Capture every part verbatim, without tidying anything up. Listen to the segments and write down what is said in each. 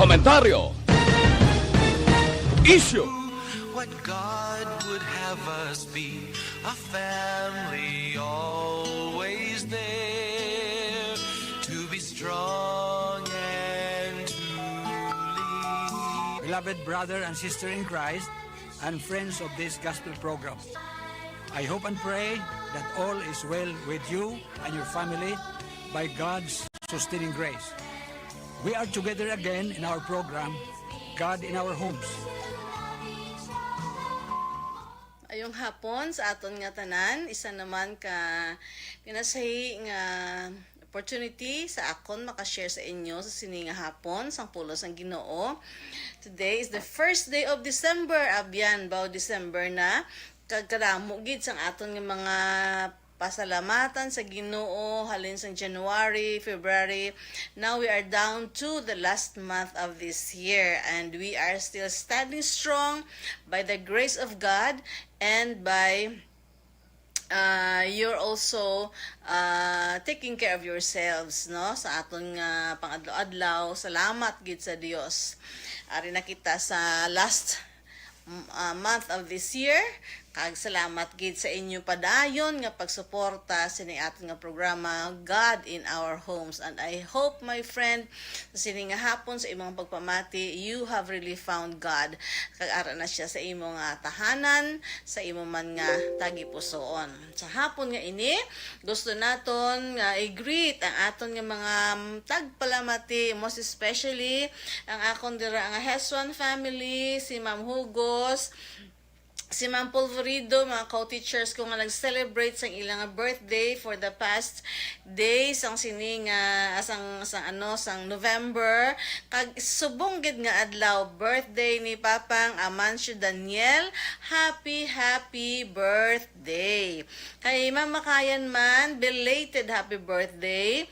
Komentaryo. Issue. What God would have us be, a family always there, to be strong and to lead. Beloved brother and sister in Christ and friends of this gospel program, I hope and pray that all is well with you and your family by God's sustaining grace. We are together again in our program, God in Our Homes. Ayong hapon sa aton nga tanan, isa naman ka pinasahi nga opportunity sa akon makashare sa inyo sa sini nga hapon sang pulong sang Ginoo. Today is the first day of December. Abyan, baw December na. Kag kadamo gid sang aton nga mga pasalamatan sa Ginoo halin sang January, February. Now we are down to the last month of this year, and we are still standing strong by the grace of God and by uh, you're also uh, taking care of yourselves, no? Sa aton nga pang-adlaw-adlaw, salamat gid sa Dios. Ari na kita sa last, mm, uh, month of this year. Kag salamat gid sa inyo padayon nga pagsuporta sini aton nga programa, God in Our Homes. And I hope, my friend, sa sini nga hapon sa imong pagpamati, you have really found God. Kag ara na siya sa imo nga tahanan, sa imo man nga tagipusoon. Sa hapon nga ini, gusto naton nga i-greet ang aton nga mga, mm, tagpalamati, most especially ang akon dira nga Hesuan family, si Ma'am Hugos, si Ma'am Polvorido, mga co-teachers ko nga nag-celebrate sang ilang birthday for the past days sang sini nga, sang, sang ano, sang November. Kag subong gid nga adlaw, birthday ni Papang Amancio Daniel. Happy, happy birthday. Kay Ma'am Makayan man, belated happy birthday.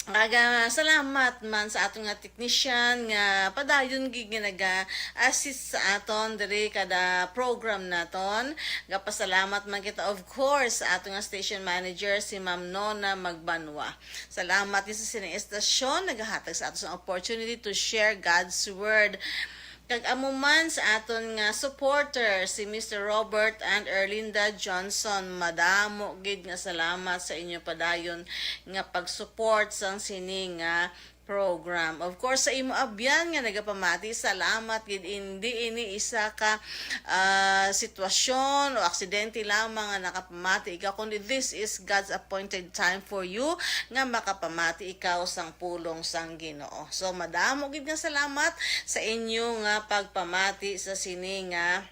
Aga, salamat man sa aton nga technician nga padayon gid nga naga-assist sa aton diri kada program naton. Gapasalamat man kita, of course, sa aton nga station manager, si Ma'am Nona Magbanwa. Salamat din sa sining estasyon nagahatag sa aton sa opportunity to share God's word. Kag amo man sa aton nga supporter, si Mister Robert and Erlinda Johnson. Madamo gid nga salamat sa inyo padayon nga pag-support sang sini nga program. Of course, sa imo abyan nga nagapamati, salamat gid. Indi ini isa ka, ah, sitwasyon o aksidente lamang nga nakapamati ikaw, kundi this is God's appointed time for you nga makapamati ikaw sang pulong sang Ginoo. So, madamo gid nga salamat sa inyo nga pagpamati sa sini nga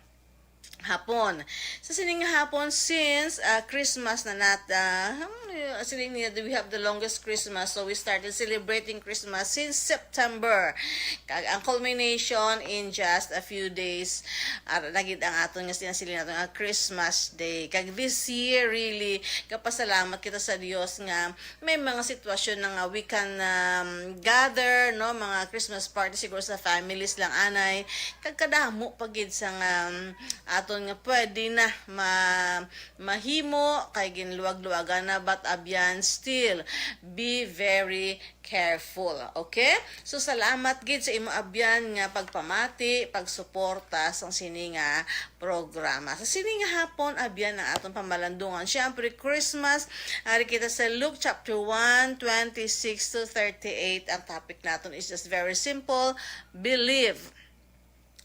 hapon. Sa sini nga hapon, since, ah, Christmas na nat, ah, hmm, siling niya, we have the longest Christmas, so we started celebrating Christmas since September. Kag ang culmination in just a few days, ara na gid ang aton nga sinasiling nato nga Christmas Day. Kag this year, really, kapasalamat kita sa Dios nga may mga sitwasyon na nga we can, um, gather, no, mga Christmas party siguro sa families lang anay, kag kadamo pa gid sa nga, um, aton nga pwede na ma-, mahimo kay ginluwag-luwagan na, but abyan, still be very careful, okay? So, salamat gid sa imo abyan nga pagpamati, pagsuporta sang sini nga programa. Sa sini nga hapon, abyan ang aton pamalandungan. Siyempre, Christmas. Ari kita sa Luke chapter one, twenty-six to thirty-eight. Ang topic naton is just very simple, believe.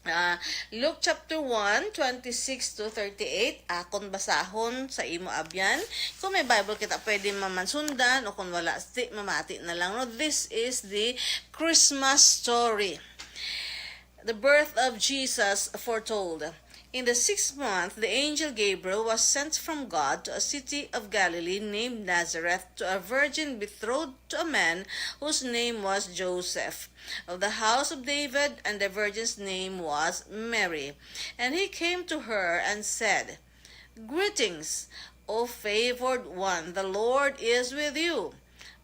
Ah, Luke chapter one, twenty-six to thirty-eight, akon basahon sa imo abyan. Kung may Bible kita, pwede mamansundan, o kung wala, sti-, mamati na lang, no? This is the Christmas story. The birth of Jesus foretold. In the sixth month, the angel Gabriel was sent from God to a city of Galilee named Nazareth to a virgin betrothed to a man whose name was Joseph, of the house of David, and the virgin's name was Mary. And he came to her and said, "Greetings, O favored one, the Lord is with you."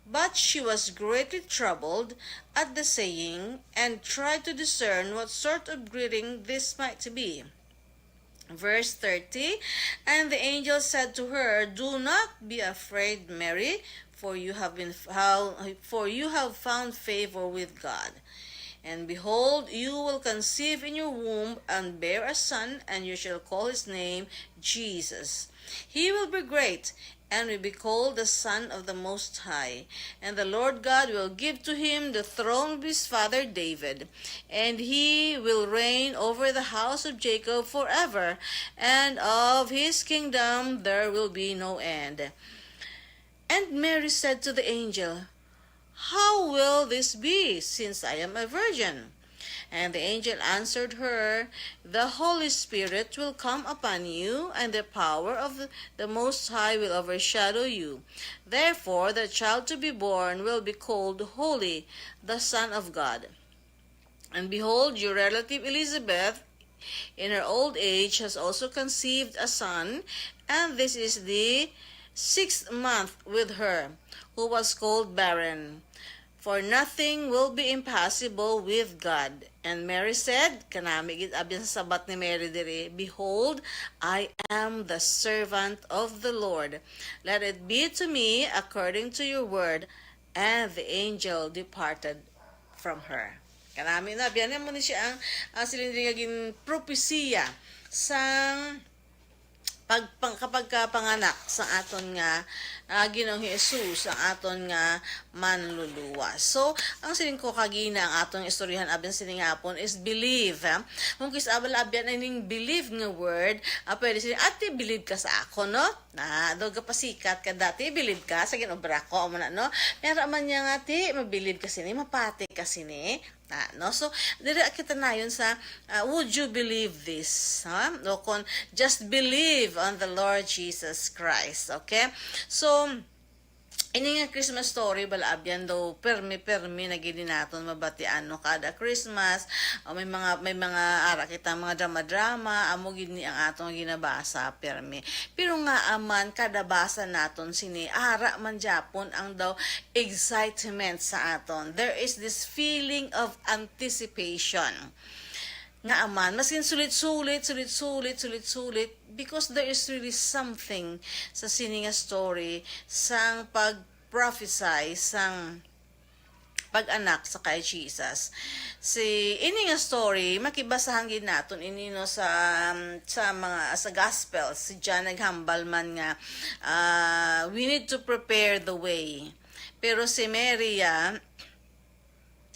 But she was greatly troubled at the saying, and tried to discern what sort of greeting this might be. Verse thirty, and the angel said to her, "Do not be afraid, Mary, for you have been found, for you have found favor with God." And behold, you will conceive in your womb and bear a son, and you shall call his name Jesus. He will be great and will be called the Son of the Most High. And the Lord God will give to him the throne of his father David, and he will reign over the house of Jacob forever, and of his kingdom there will be no end. And Mary said to the angel, "How will this be, since I am a virgin?" And the angel answered her, "The Holy Spirit will come upon you, and the power of the Most High will overshadow you. Therefore, the child to be born will be called Holy, the Son of God. And behold, your relative Elizabeth, in her old age, has also conceived a son, and this is the sixth month with her, who was called barren. For nothing will be impossible with God." And Mary said, kanami gid abyan sa sabat ni Mary diri, "Behold, I am the servant of the Lord. Let it be to me according to your word." And the angel departed from her. Kanami na, biyan mo ni siya ang, ah, siling diri nga ginpropesiya sang pag, pang, kapag ka panganak sa aton nga, ah, Ginoong Jesus, ang aton nga manluluwas. So, ang siling ko kagina, ang aton istoryahan abyan sining hapon is believe, ha? Kung kis-, abala abyan ay ning believe nga word, ah, pwede siling, "Ate, believe ka sa ako, no?" Na, do gapasikat ka dati, believe ka sa ginobra ko, amo na, no? Pero man niya nga, "Ti, mabilib ka sini, mapati ka sini." Na, no? So, diri kita nayon sa, ah, "Would you believe this?" Ha? O kung, "Just believe on the Lord Jesus Christ." Okay? So, ini nga Christmas story, bala abyan daw, permi-permi na gid naton mabatian, no? Kada Christmas, o may mga, may mga ara kita, mga drama-drama, amo gid ni ang atong ginabasa, permi. Pero nga aman, kada basa naton sini, ara man gyapon ang daw excitement sa aton. There is this feeling of anticipation. Nga aman, maskin sulit-sulit, sulit-sulit, sulit-sulit, because there is really something sa sini nga story, sang pag-prophesy, sang pag-anak sa kay Jesus. Si, ini nga story, makibasahan gid naton ini, no, sa, sa mga, sa gospel. Si John naghambal man nga, ah, we need to prepare the way. Pero si Mary, ah,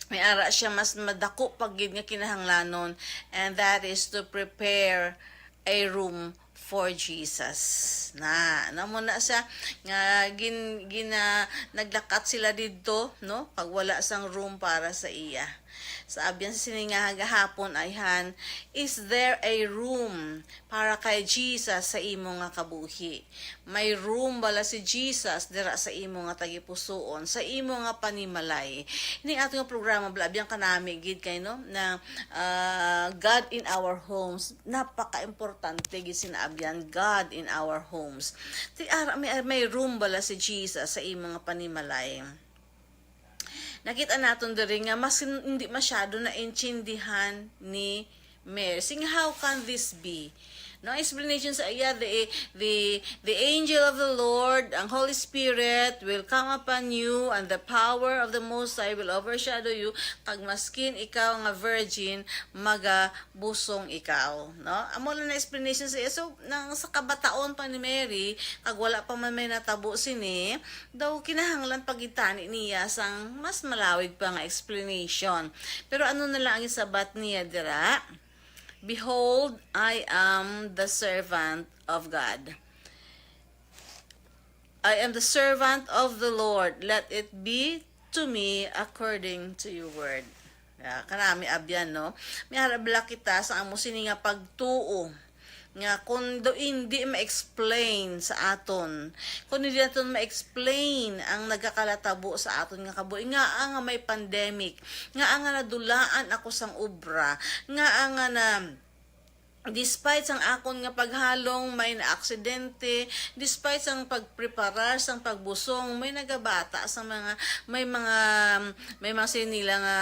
may ara siya mas madako pa gid nga kinahanglanon, and that is to prepare a room for Jesus. Na, namo na siya nga gin, gina, naglakat sila didto, no? Pag wala sang room para sa iya. Sa abyan sa sini nga gahapon, ayhan, is there a room para kay Jesus sa imo nga kabuhi? May room bala si Jesus dira sa imo nga tagipusoon, sa imo nga panimalay? Ini ato nga programa, bala abyan kanami gid kay, no, na, ah, God in our homes. Napaka-importante gid sina abyan, God in our homes. Ti ara, may, may room bala si Jesus sa imo nga panimalay? Nakita naton diri nga mas hindi masyado naintindihan ni Mary. Sing, how can this be? No explanation sa iya, the, the, the angel of the Lord, ang Holy Spirit, will come upon you, and the power of the Most High will overshadow you. Kag maskin ikaw nga virgin, magabusong ikaw. No? Amo lang na explanation sa iya. So, nang sa kabataon pa ni Mary, kag wala pa man may natabo sini, daw kinahanglan pagitani niya sang mas malawig pa nga explanation. Pero ano na lang ang isabat niya dira? "Behold, I am the servant of God. I am the servant of the Lord. Let it be to me according to your word." Ya, kanami abyan, no? May ara bala kita sa amo sini nga pagtuo nga kung do hindi ma-explain sa aton, kung hindi naton ma-explain ang nagakalatabo sa aton nga kabuhi, nga, nga may pandemic, nga, nga nadulaan ako sang obra, nga, nga na, despite sang akon nga paghalong may naaksidente, despite sang pagpreparar sang pagbusong, may nagabata sang mga, may mga, may mga sini nila nga,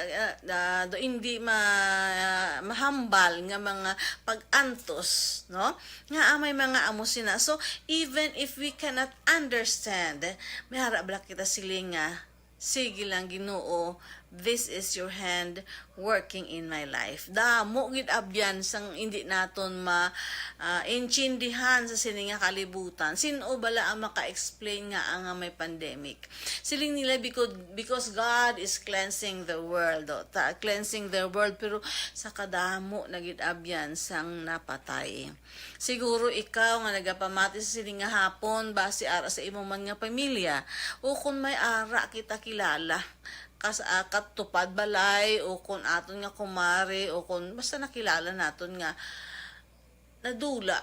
ah, ah, do hindi ma-, mahambal nga mga pag-antos, no? Nga, ah, may mga amo sina. So, even if we cannot understand, may ara bala kita siling nga, "Sige lang, Ginoo, This is your hand working in my life. Damo gid abyan sang hindi naton ma ah, intindihan sa sini nga kalibutan. Sin-o bala ang maka-explain nga nga may pandemic? Siling nila because, because God is cleansing the world, o, ta, cleansing the world, pero sa kadamo na gid abyan sang napatay. Siguro ikaw nga nagapamati sa sini nga hapon, basi ara sa imo man nga pamilya, o kon may ara kita kilala, kas, ah, katupad balay, o kon aton nga kumare, o kon basta nakilala naton nga nadula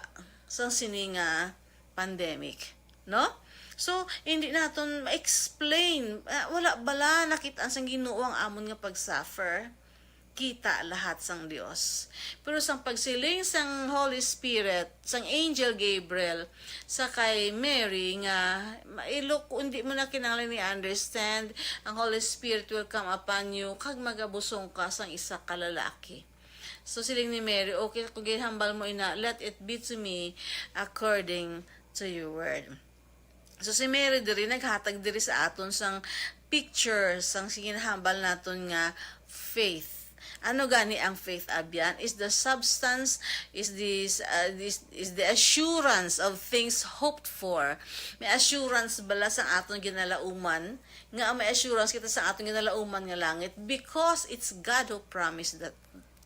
sang sini nga pandemic, no? So, hindi naton ma-explain. Ah, wala bala nakit-an sang Ginoo ang amon nga pag-suffer? Kita lahat sang Dios. Pero sang pagsiling sang Holy Spirit, sang Angel Gabriel, sa kay Mary nga, mailo ko, hindi mo na kinahanglan i-understand, ang Holy Spirit will come upon you, kag magabusong ka sang isa ka lalaki. So, siling ni Mary, "Okay, kung ginhambal mo ina, let it be to me according to your word." So, si Mary diri naghatag diri sa aton sang picture sang ginhambal naton nga faith. Ano gani ang faith, abyan? Is the substance, is this, uh, this is the assurance of things hoped for. May assurance bala sang aton ginalauman, nga may assurance kita sa aton ginalauman nga langit, because it's God who promised that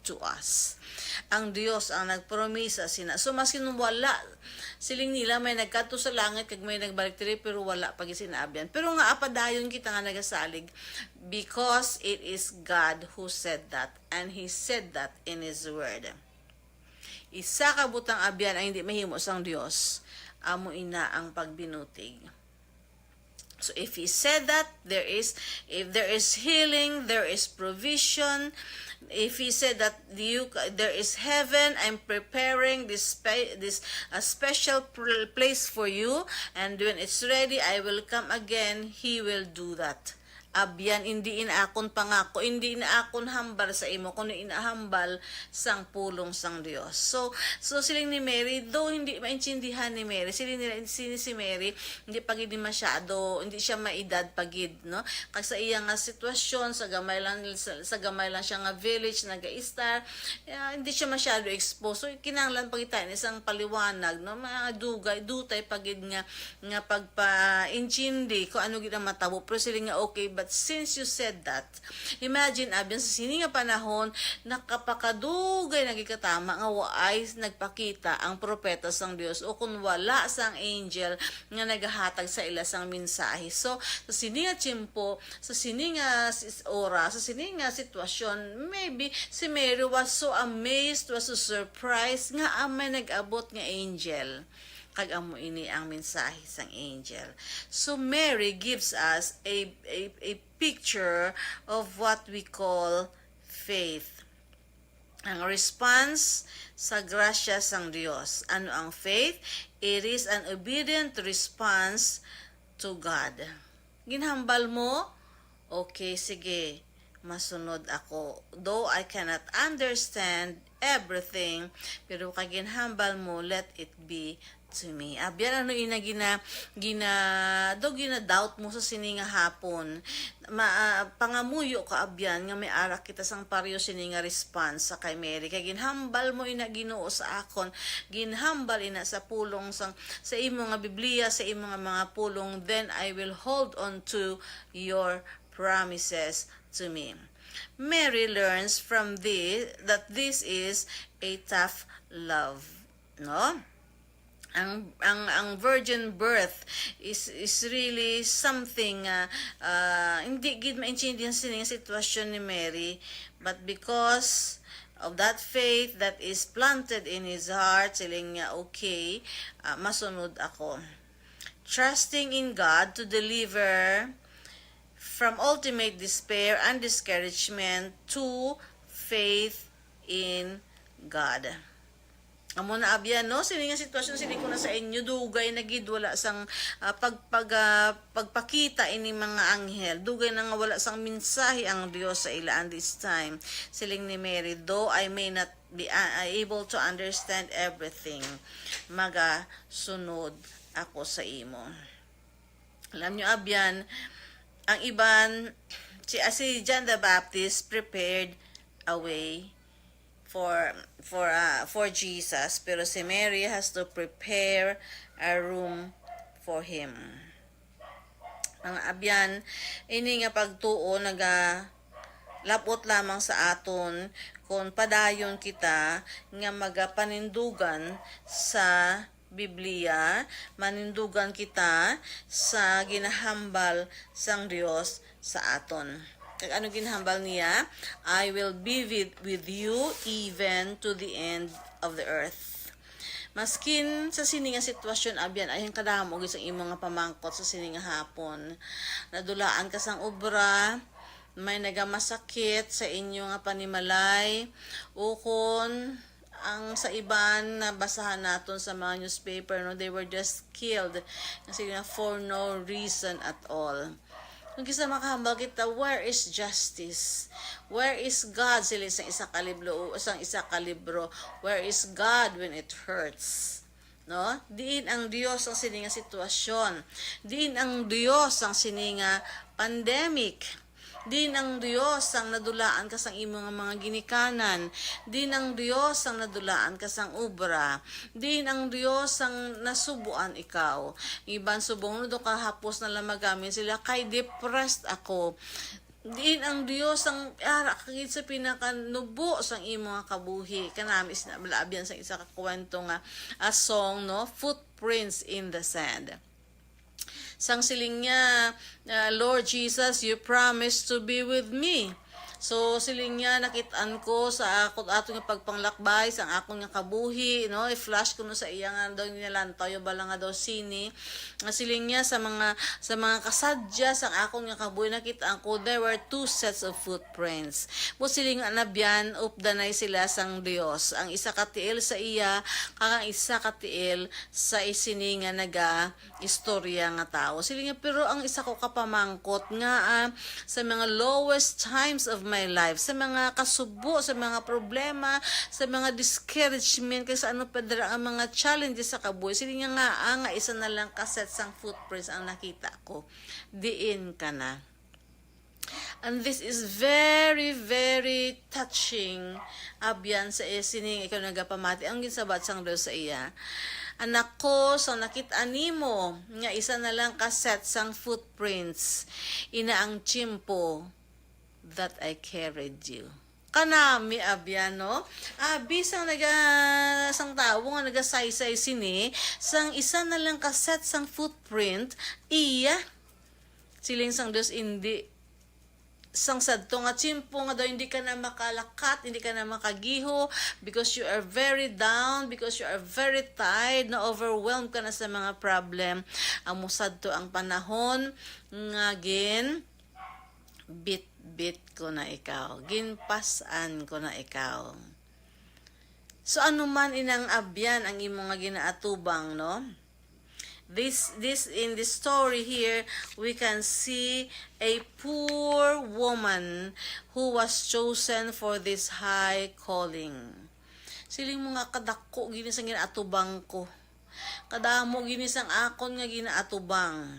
to us. Ang Dios ang nagpromisa sina. So, maski nung wala, siling nila, may nagkadto sa langit kag may nagbalik diri, pero wala pa gid sina abyan. Pero nga apadayon kita nga nagasalig, because it is God who said that, and He said that in His Word. Isa ka butang abyan ang hindi mahimo sang Dios, amo ina ang pagbinutig. So if He said that, there is, if there is healing, there is provision. If He said that you ca- there is heaven, I'm preparing this spe- this a special pl- place for you, and when it's ready, I will come again. He will do that. Abyan, hindi in akon pangako, hindi in akon hambal sa imo, kuno in hambal sang pulong sang Dios. So, so siling ni Mary, though hindi maintindihan ni Mary, siling nila, si, si Mary, hindi pa gid ni masyado, hindi siya maedad pa gid, no? Kag sa iya nga sitwasyon, sa gamay lang, sa, sa gamay lang siya nga village, nag-istar, ah, hindi siya masyado exposed. So, kinahanglan pa gid tayo isang paliwanag, no? Mga dugay, dutay pa gid nga, nga pagpaintindi kung ano gid ang matabo. Pero siling nga, "Okay, but since you said that," imagine, abyan, sa sini nga panahon, nakapakadugay na gid katama nga waay nagpakita ang propeta sang Dios, o kung wala sang angel nga nagahatag sa ila sang mensahe. So, sa sini nga tiyempo, sa sini nga sis-, oras, sa sini nga sitwasyon, maybe si Mary was so amazed, was so surprised nga ang may nag-abot nga angel. Kag amo ini ang mensahe sang angel. So Mary gives us a, a, a picture of what we call faith. Ang response sa grasya sang Dios. Ano ang faith? It is an obedient response to God. Ginhambal mo? Okay, sige. Masunod ako. Though I cannot understand everything, pero kay ginhambal mo, let it be to me. Abyan, ano ina gina, gina, do gina-doubt mo sa sini nga hapon. Ma, ah, pangamuyo ka, abyan, nga may ara kita sang pareho sini nga response sa kay Mary. Kay ginhambal mo ina, Ginoo, sa akon, ginhambal ina sa pulong sang, sa imo nga Biblia, sa imo nga mga pulong, then I will hold on to your promises to me. Mary learns from this that this is a tough love, no? Ang, ang, ang virgin birth is, is really something, ah, ah, hindi gid maintindihan sini nga sitwasyon ni Mary, but because of that faith that is planted in his heart, siling niya, "Okay, ah, masunod ako." Trusting in God to deliver from ultimate despair and discouragement to faith in God. Amo na, abyan, no? Sini nga sitwasyon, sini ko na sa inyo, dugay na gid wala sang, ah, pag, pag, ah, pagpakita ini mga anghel. Dugay na nga wala sang mensahe ang Dios sa ila, and this time, siling ni Mary, "Though I may not be, ah, able to understand everything, magasunod ako sa imo." Alam nyo, abyan, ang iban, Si, ah, si John the Baptist prepared a way for for ah, for Jesus, pero si Mary has to prepare a room for him. Ang abyan, ini nga pagtuo naga labot lamang sa aton kon padayon kita nga magapanindugan sa Biblia, manindugan kita sa ginahambal sang Dios sa aton. Kag ano ginahambal niya? "I will be with, with you even to the end of the earth." Maskin sa sini nga sitwasyon, abyan, ay ang kadamo gid sang imo nga pamangkot sa sini nga hapon. Nadulaan ka sang obra, may nagamasakit sa inyo nga panimalay, ukon ang sa iban nabasahan naton sa mga newspaper, no, they were just killed. Kasi nga, for no reason at all. Kung kisa makahambal kita, where is justice? Where is God? Sila sang isa ka libro, sang isa ka libro, where is God when it hurts? No? Diin ang Dios ang sini nga sitwasyon? Diin ang Dios ang sini nga pandemic? Diin ang Dios ang nadulaan ka sang imo nga mga ginikanan? Diin ang Dios ang nadulaan ka sang obra? Diin ang Dios ang nasubuan ikaw? Iban subong no, do kahapos na lang magamin sila, "Kay depressed ako." Diin ang Dios ang ara ka gid sa pinakanubo sang imo nga kabuhi. Kanami sina balaabyan sang isa ka kwento nga a song, no? Footprints in the Sand. Sang siling niya, ah, "Lord Jesus, you promised to be with me." So, siling niya, "Nakit-an ko sa akon ato nga pagpanglakbay, sang akon nga kabuhi, no? I-flash ko no sa iya nga daw nilantaw, yung bala nga daw sini." Nga siling niya, "Sa mga, sa mga kasadya sang akon nga kabuhi, nakit-an ko, there were two sets of footprints." Mo siling nga nabyan, updanay sila sang Dios. Ang isa ka tiil sa iya, kag ang isa ka tiil sa isini nga naga istorya nga tawo. Sila nga, pero ang isa ko ka pamangkot nga, ah, sa mga lowest times of my life, sa mga kasubo, sa mga problema, sa mga discouragement, kay sa ano pa dira ang mga challenges sa kabuhi, sila nga, nga, ah, nga isa na lang ka set sang footprints ang nakita ko. Diin ka na. And this is very, very touching. Abyan sa iya sining ikaw nagapamati ang ginsabat sang Dios sa iya. "Anak ko, sa nakit-an nimo nga isa na lang ka set sang footprints, ina ang tiyempo that I carried you." Kanami, abyan, no? Abi sang naga, sang tawo nga nagasaysay sini, sang isa na lang ka set sang footprint, iya. Siling sang Dios, "Indi. Sang sadto nga tiyempo nga daw hindi ka na makalakat, hindi ka na makagiho, because you are very down, because you are very tired, na-overwhelmed ka na sa mga problem. Amo sadto ang panahon nga gin bitbit ko na ikaw, ginpas-an ko na ikaw." So, ano man inang abyan ang imo nga ginaatubang, no? This, this, in this story here, we can see a poor woman who was chosen for this high calling. Siling mo nga, "Kadako gini sang ginaatubang ko. Kadamo gini sang akon nga ginaatubang."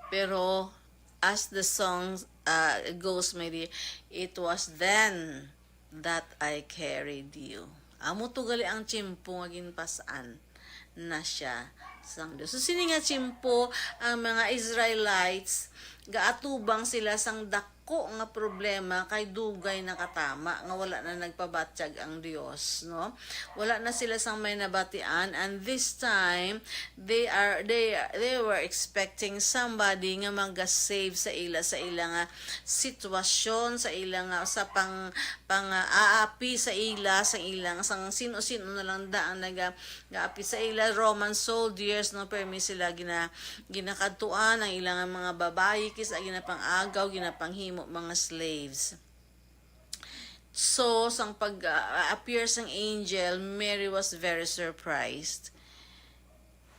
Pero as the song, uh, goes, my dear, "It was then that I carried you." Amo to gali ang tiyempo nga ginpas-an na siya sang Dios. So, sini nga tiyempo, ang mga Israelites, gaatubang sila sang dako nga problema, kay dugay nakatama nga wala na nagpabatyag ang Dios, no? Wala na sila sang may nabatian, and this time, they are, they, they were expecting somebody nga maga-save sa ila, sa ila nga sitwasyon, sa ila nga, sa pang, pang, ah, aapi sa ila, sa ilang, sang sino-sino na lang da ang naga, gaapi sa ila, Roman soldiers, no, permi sila gina, ginakadtuan, ang ilang mga babayi, kis-a ginapang-agaw, ginapanghimo mga slaves. So, sang pag, ah, appear sang angel, Mary was very surprised.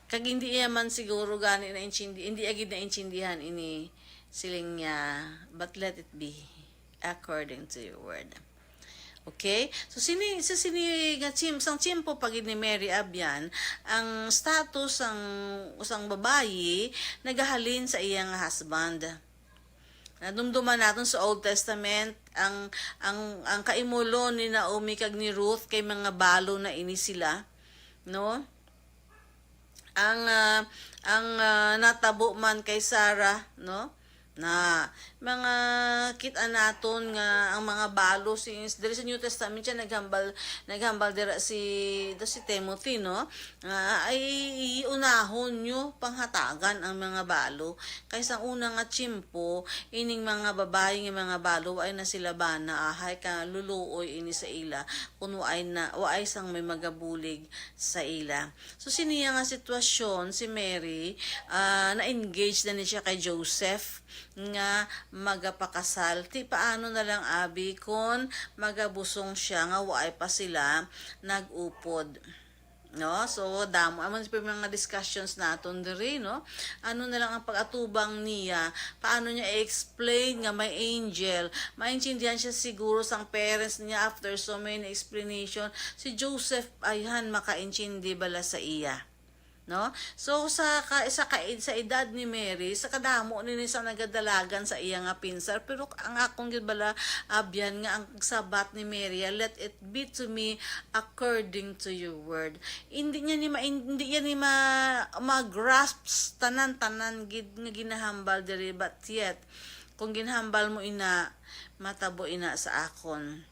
Kag hindi iya man siguro gani naintindi, hindi agid naintindihan ini siling niya, "But let it be according to your word." Okay? So, sini, sa sini nga tiyem-, sang tiyempo pa gid ni Mary abyan, ang status sang usang babayi nagahalin sa iya nga husband. Nadumduman naton sa Old Testament, ang, ang, ang kaimulo ni Naomi kag ni Ruth kay mga balo na ini sila, no? Ang, ah, ang, ah, natabo man kay Sarah, no? Na mga kita naton nga ang mga balo, since diri sa New Testament siya naghambal, naghambal dira si, ito si Timothy, no? Nga ay unahon nyo panghatagan ang mga balo. Kay sa una nga tiyempo, ining mga babayi nga mga balo, waay na sila bana, ahay ka luluoy ini sa ila, kun waay na, waay sang may magabulig sa ila. So, siniya nga sitwasyon, si Mary, ah, na-engage na ni siya kay Joseph nga magapakasal. Ti paano na lang, abi, kon magabusong siya nga waay pa sila nag-upod? No? So, damo man pa mga discussions naton diri, no? Ano na lang ang pag-atubang niya? Paano niya i-explain nga may angel? Maintindihan siya siguro sang parents niya after so many explanation. Si Joseph, ayhan, makaintindi bala sa iya? No? So, sa ka, sa ka, sa edad ni Mary, sa kadamo nini sa nagadalagan sa iya nga pinsar, pero ang akon gid bala, abyan, nga ang sabat ni Mary, "Let it be to me according to your word." Hindi niya ni ma, hindi niya ni ma, ma-grasp tanan-tanan gid nga ginahambal diri, but yet, kung ginhambal mo ina, matabo ina sa akon.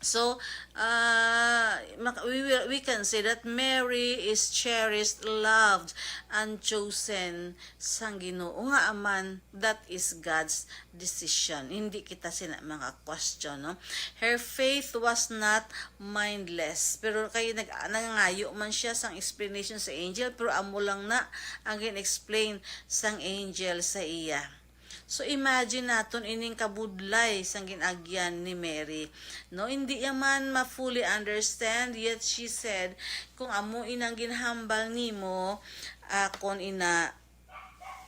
So, uh, mak-, we will, we can say that Mary is cherished, loved, and chosen sang Ginoo. Nga aman, that is God's decision. Hindi kita sina mga question, no? Her faith was not mindless. Pero kay nag-, nangangayo man siya sang explanation sa angel, pero amo lang na ang gin-explain sang angel sa iya. So, imagine naton ining kabudlay sang gin-agyan ni Mary. No, hindi iya man ma-fully understand, yet she said, "Kung amo inang ginhambal nimo, akon ina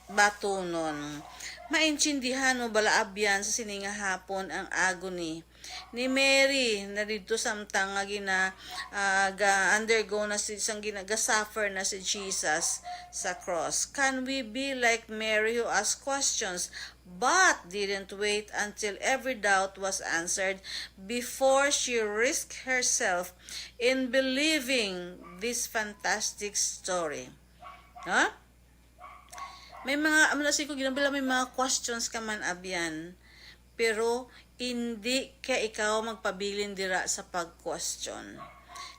batunon." Maintindihan mo bala, abyan, sa sini nga hapon ang agony ni Mary na didto samtang nga gina, ah, ga-undergo na si, sang gina, ga-suffer na si Jesus sa cross. Can we be like Mary, who asked questions but didn't wait until every doubt was answered before she risked herself in believing this fantastic story? Huh? May mga, amo na si ko, ginambala, may mga questions ka man, abyan. Pero hindi ka ikaw magpabilin dira sa pag-question.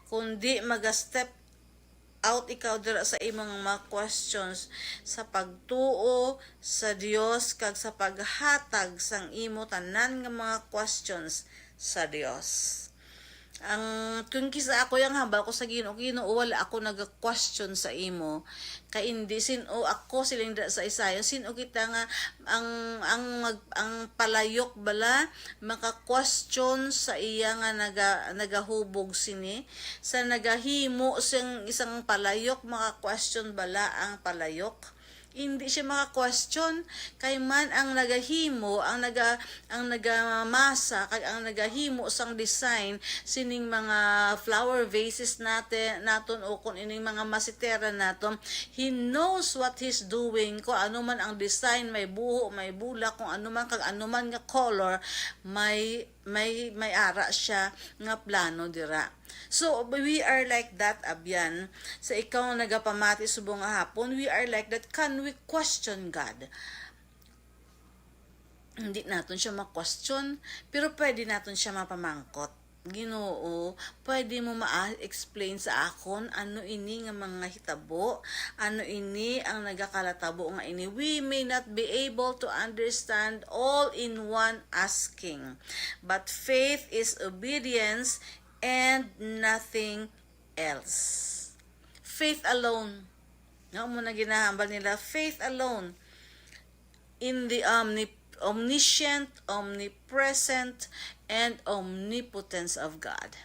Kundi maga-step out ikaw dira sa imong mga questions, sa pagtuo sa Dios kag sa paghatag sang imo tanan nga mga questions sa Dios. Ang, kung kisa ako, ang hambal ko sa Ginoo, "Ginoo, wala ako naga-question sa imo." Kay indi, sin-o ako, siling da sa Isaiah, sin-o kita nga ang, ang mag-, ang palayok bala maka-question sa iya nga naga-, nagahubog sini? Sa nagahimo sing isang palayok, maka-question bala ang palayok? Hindi siya maka-question, kay man ang nagahimo, ang naga-, ang nagamasa, kag ang nagahimo sang design sining mga flower vases natin, naton, o kung ining mga masitera naton, he knows what he's doing. Kung ano man ang design, may buho, may bulak, kung ano man, kag ano man nga color, may, may, may ara siya nga plano dira. So, we are like that, abyan. Sa ikaw nga nagapamati subong nga hapon, we are like that. Can we question God? Hindi naton siya ma-question, pero pwede naton siya mapamangkot. "Ginoo, pwede mo ma-explain sa akon ano ini nga mga hitabo? Ano ini ang nagakalatabo nga ini?" We may not be able to understand all in one asking, but faith is obedience and nothing else. Faith alone. No, mo na ginahambal nila, faith alone in the omni-, omniscient, omnipresent, and omnipotence of God.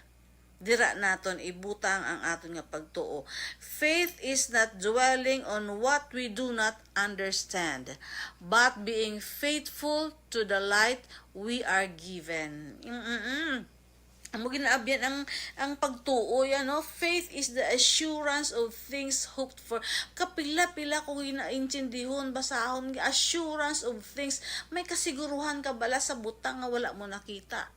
Dira naton ibutang ang aton nga pagtuo. Faith is not dwelling on what we do not understand, but being faithful to the light we are given. Mm-mm. Amo ginaabyan ang, ang pagtuo, ano? Faith is the assurance of things hoped for. Kapila-pila ko ginaintindihon, basahon, assurance of things. May kasiguruhan ka bala sa butang nga wala mo nakita.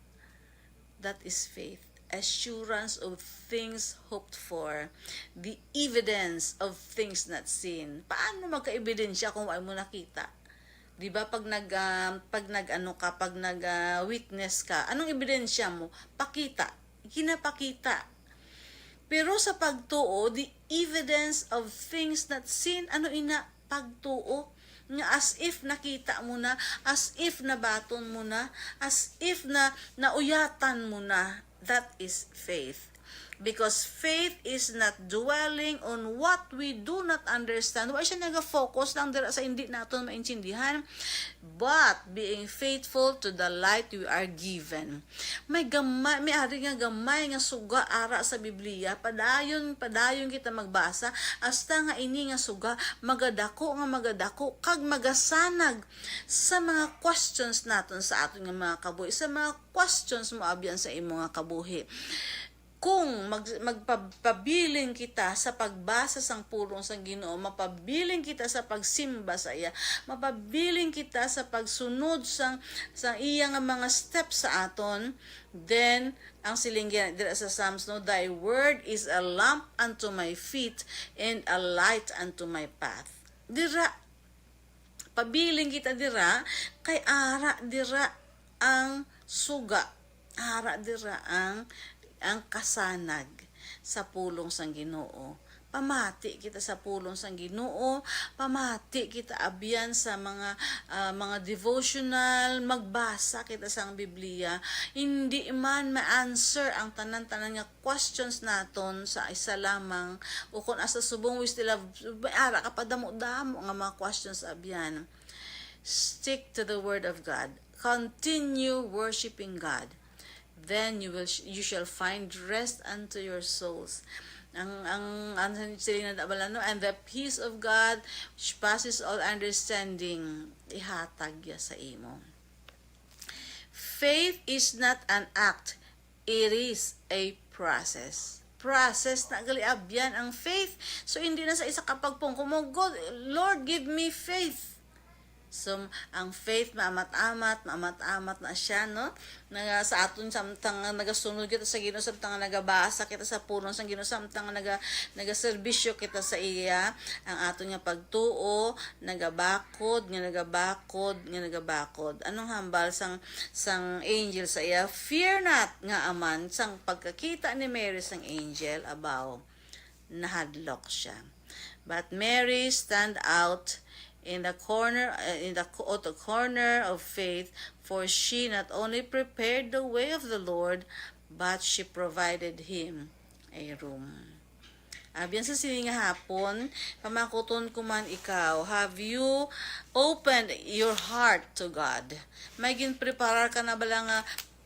That is faith. Assurance of things hoped for. The evidence of things not seen. Paano magka-ebidensya kung wala mo nakita? Di ba, pag nag, ah, pag nag-ano ka, pag nag, ah, witness ka, anong ebidensya mo? Pakita. Ginapakita. Pero sa pagtuo, the evidence of things not seen, ano ina? Pagtuo. Nga as if nakita mo na, as if nabaton mo na, as if na nauyatan mo na. That is faith. Because faith is not dwelling on what we do not understand. Wa siya naga-focus lang dira sa hindi naton maintindihan, but being faithful to the light we are given. May gamay, may ari nga gamay nga suga ara sa Biblia. Padayon, padayon kita magbasa, hasta nga ini nga suga magadako nga magadako kag magasanag sa mga questions naton sa aton nga mga kabuhi, sa mga questions mo abyan sa imo nga kabuhi. Kung mag-, magpabilin kita sa pagbasa sang pulong sang Ginoo, mapabilin kita sa pagsimba sa iya, mapabilin kita sa pagsunod sang, sang iya nga mga steps sa aton, then ang siling gina-, dira sa Psalms, no, "Thy word is a lamp unto my feet and a light unto my path." Dira, pabilin kita dira, kay ara dira ang suga, ara dira ang, ang kasanag sa pulong sang Ginoo. Pamati kita sa pulong sang Ginoo, pamati kita abyan sa mga, ah, mga devotional, magbasa kita sang Biblia. Hindi man ma-answer ang tanan-tanan nga questions naton sa isa lamang, o kung asa subong we still have, may ara ka pa damo-damo nga mga questions abyan. Stick to the word of God. Continue worshiping God. Then you will, you shall find rest unto your souls. Ang, ang, ang siling na bala, no? "And the peace of God, which passes all understanding, ihatag ya sa imo." Faith is not an act, it is a process. Process na gali abyan ang faith. So, hindi na sa isa ka pagpungko mo, "God, Lord, give me faith." So, ang faith, maamat-amat, maamat-amat na siya, no? Naga, sa aton, samtang nga nagasunod kita sa Ginoo, samtang nga nagabasa kita sa pulong sa Ginoo, samtang nga naga-, nagaserbisyo kita sa iya, ang aton nga pagtuo nagabakod, nga nagabakod, nga nagabakod. Anong hambal sang, sang angel sa iya? "Fear not," nga aman sang pagkakita ni Mary sang angel, abaw, nahadlok siya. But Mary stand out in the corner, uh, in the co-, the corner of faith, for she not only prepared the way of the Lord, but she provided him a room. Abyan sa sini nga hapon, pamakuton ko man ikaw, have you opened your heart to God? May ginpreparar ka na bala nga,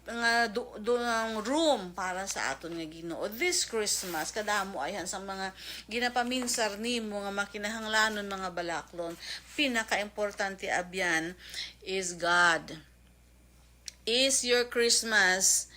nga do, do, ng room para sa aton nga Ginoo this Christmas? Kadamo ayhan sang mga ginapaminsar nimo nga makinahanglanon, mga balaklon. Pinakaimportante abyan is God. Is your Christmas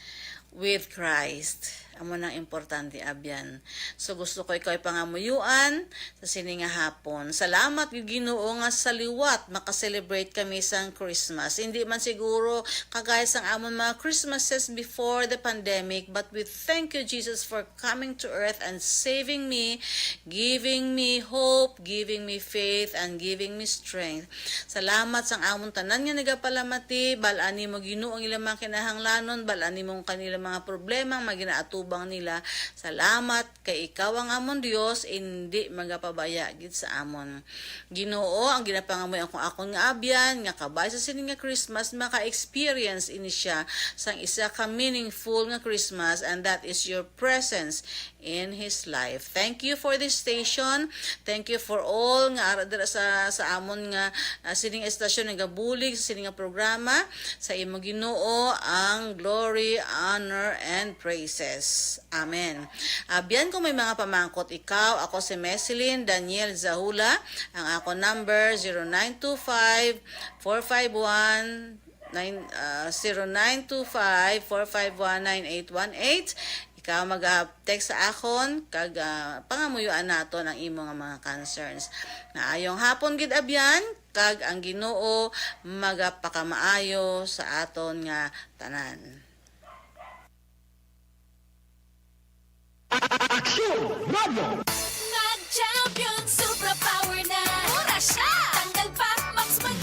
with Christ? Amo nang importante abyan. So, gusto ko ikaw ipangamuyuan sa sini nga hapon. Salamat, Ginoo, nga sa liwat maka-celebrate kami sang Christmas. Hindi man siguro kagaya sang amon mga Christmases before the pandemic, but we thank you, Jesus, for coming to earth and saving me, giving me hope, giving me faith, and giving me strength. Salamat sang amon tanan nga nagapalamati. Bal-an nimo, Ginoo, ang ilang mga kinahanglanon, bal-an nimo ang kanilang mga problema nga ginaatubang nila. Salamat kay ikaw ang amon Dios, indi magapabaya gid sa amon. Ginoo, ang ginapangamuy akong akon nga abyan, nga kabay sa sini nga Christmas, maka-experience ini siya sang isa ka meaningful nga Christmas, and that is your presence in his life. Thank you for this station. Thank you for all nga ara dira sa, sa amon nga, ah, sining estasyon nagabulig sa sining nga programa. Sa imo, Ginoo, ang glory, honor, and praises. Amen. Abyan, kung may mga pamangkot ikaw, ako si Mesilyn Daniel Zahula. Ang ako number, zero nine two five, four five one, nine, ah, zero nine two five, four five one, nine eight one eight. Ikaw mag-text sa akon kag, ah, pangamuyoan naton ang imo nga mga concerns. Maayong hapon gid, abyan, kag ang Ginoo magapakamaayo sa aton nga tanan. Aksyon Radio! Mag-champion, Supra Power na. Mura siya. Tanggal pa, Max Mag-